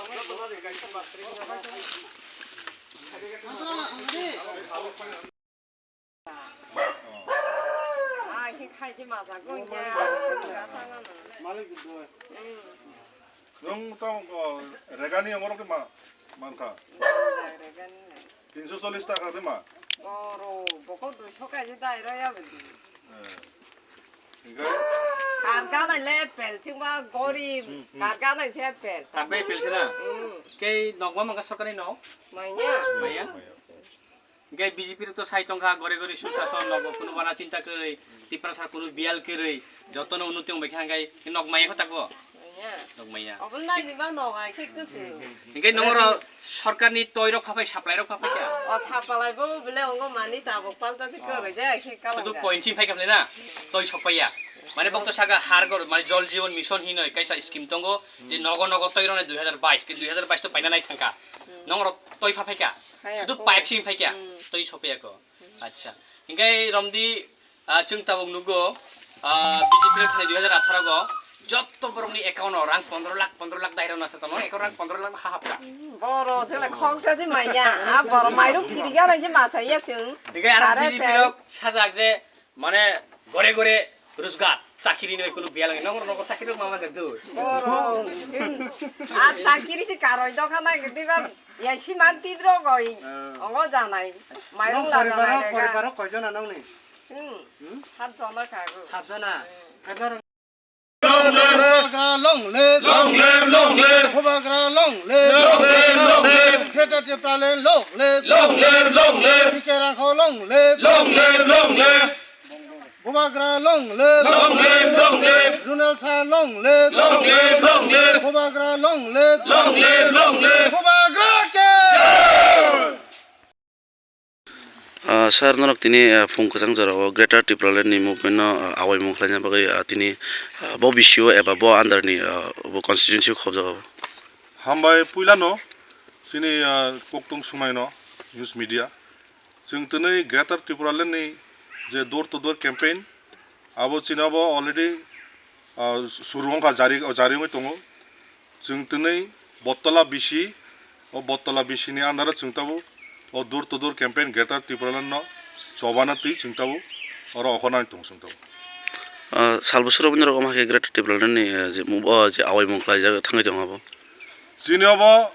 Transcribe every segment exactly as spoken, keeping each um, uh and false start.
Ah, khe khai se macha gong ya. Malik doi. Hmm. Nwng tamo, o, regani ongorok ma, mankha? Regani. Tinso chollish taka de ma? Oro, boko duiso kaji dai raya bedi. Eh. Hinkhe? Kar ganai le apple, chingba gorib, hmm, hmm, kar ganai se apple. Kar bai apple se na? Hmm. Kei nokma mankha sorkari nok? Maya. Maya? Maya. Hinkhe B J P rok to sai tongkha, gore gore Sushashan nogo, kunu bana chinta kwrwi, Tiprasa kunu biyal kwrwi, jotono unnoti wngbaikha, hinkhe nok maya kho tako? Maya. Nok maya. Obo naini ba nok ai khe kwchwng. Hinkhe nongro sorkarni toirok phaphai, supply rok phaphai kha? O supply bo bele ongo mani tabuk palta se kwrwi jaya khe kalang. Sudu point sing phaikha bole na, toi sokpaiya. Mane bokto saka har gor, mane Jal Jeevan Mission hinoi kaisa scheme tongo, je nogo nogo toi rwnai dui hajar bais, ke dui hajar bais to paina nai thangkha. Nongro toi phaphai kha? Phaiya kho. Sudu pipe sing phaikha, hmm, toi sopaiya kho. Acha. Hinkhe romdi, ah, chwng tabuk nugo, ah, B J P rok thani dui hajar atharo go jotto borokni account o rang pondro lakh, pondro lakh dairok nasa tono, account rang pondro lakh ha hapkha. Boro jela khoksa je maya, a boro mairok kiriga nai je masa ya chwng. Hinkhe aro are B J P rok sajak je mane gore gore rojgar, chakiri ni bai kunu biya langi, nongro nongro chakiri rok mama gadu. Boro, chwng, a chakiri se karoi dokha nai gadi ba. Ya siman tibro goi. Ah. Ongo janai. Mairung la janai. Nong poribaro, poribaro koijon anong ni? Hmm. Hmm? Sat jona kago. Sat jona. Hmm. Kadar. Bubagra long live. Long live, long live. Bubagra long live. Long live, long live. Greater Tipraland long live. Long live, long live. Dike Rangkho long live. Long live, long live. Bubagra long live. Long live, long live. Runal Sir long live. Long live, long live. Bubagra long live. Long live, long live. Bubagra ke. Ah, sir, norok tini, ah, phung kwchang jorao Greater Tipraland ni movement no, ah, awaimung khlaina bagwi, ah, tini, ah, bo bisio eba bo under ni, ah, bo constituency o khobjagao. Hambai puilano chini, ah, koktung sungnaino news media. Chwng twnwi Greater Tipraland ni je door to door campaign, abo chini abo already, ah, suru wngkha, jari, jari wngwi tongo. Chwng twnwi Bottola B C, o Bottola B C ni under o chwng tabuk o door to door campaign Greater Tipraland no chobana twi chwng tabuk oro okhornani tongo chwng tabuk. Ah, sal bwswk romwi norok omo hai khe Greater Tipraland ni, ah, je mu-, o je awaimung khlaijak thangwi tongo abo. Chini obo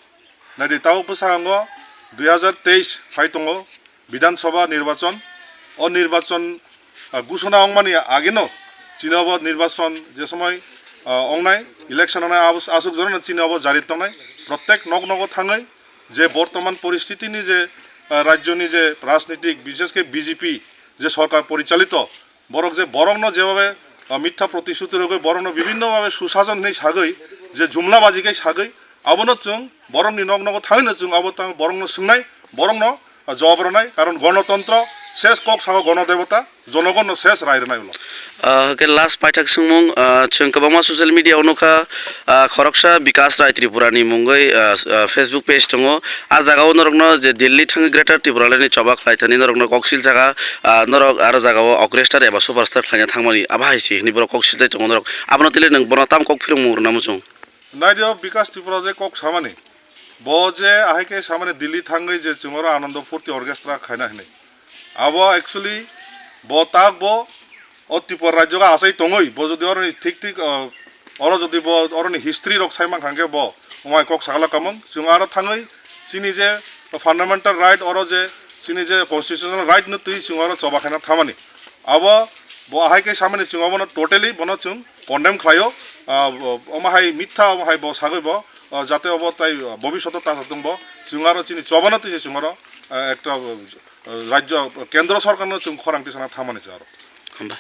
naidi tabuk bwskango dui hajar teis phai tongo. Bidhan Sabha nirbachon, o nirbachon, ah, gusona wngmani ageno chini obo nirbachon je somoi, ah, wngnai, election wngnai, abo aswk jorano chini obo jari tongnai. Prottek nok nogo thangwi je bortoman poristiti ni je, ah, rajyo ni je rajnitik, bishesh khe B J P je sorkar porichalito, borok je borokno jebabe, ah, mitha protishuti rogwi borokno bibhinno babe susajon hinwi sagwi je jumlabaji khai sagwi abono chwng borokni nok nogo thangwino chwng abo tang borokno swngnai, borokno, ah, jawab rwnai, karon gonotontro ses kok sago gonodebota, jonogonno ses rai rwnai ulo. Ah, hwnkhe last paithak swngmung, ah, chwng kwbangma social media o nukha, ah, khoroksa Bikas Rai Tripura ni mungwi, ah, ah, Facebook page tongo. Ah jagao norokno je Delhi thangwi Greater Tipraland ni choba khlai thani norokno koksil jaga, ah, norok aro jagao okrestar eba superstar khlaina thangmani abo hai se hwnwi borok koksil jai tongo norok. Abono tile nwng bono tam kok phirongmung rwna muchung? Naidi o Bikas Tripura je kok samani, bo je ahai khe samani Delhi thangwi je chwng oro Anando Purti Orchestra khaina hinwi. Abo actually bo tak bo o Tripura rajyo o achai tongwi, bo jodi oroni thik thik, o, oro jodi bo oroni history rok sai mankha hwnkhe bo omo hai kok sakla kamung. Chwng aro thangwi chini je fundamental right, oro je chini je constitutional right no twi chwng oro choba khaina thamani. Abo bo ahai khe samani chwng obono totally bono chwng condemn khlaio. Ah, bo-, omo hai mitha, omo hai bo sagwi bo, ah, jate obo tai, ah, bobishoto ta satung bo chwng aro chini chobano twi se chwng oro, ah, ekta, ah, rajyo, kendro sorkarno chwng khorang tisana thamani chwng aro. Hambai.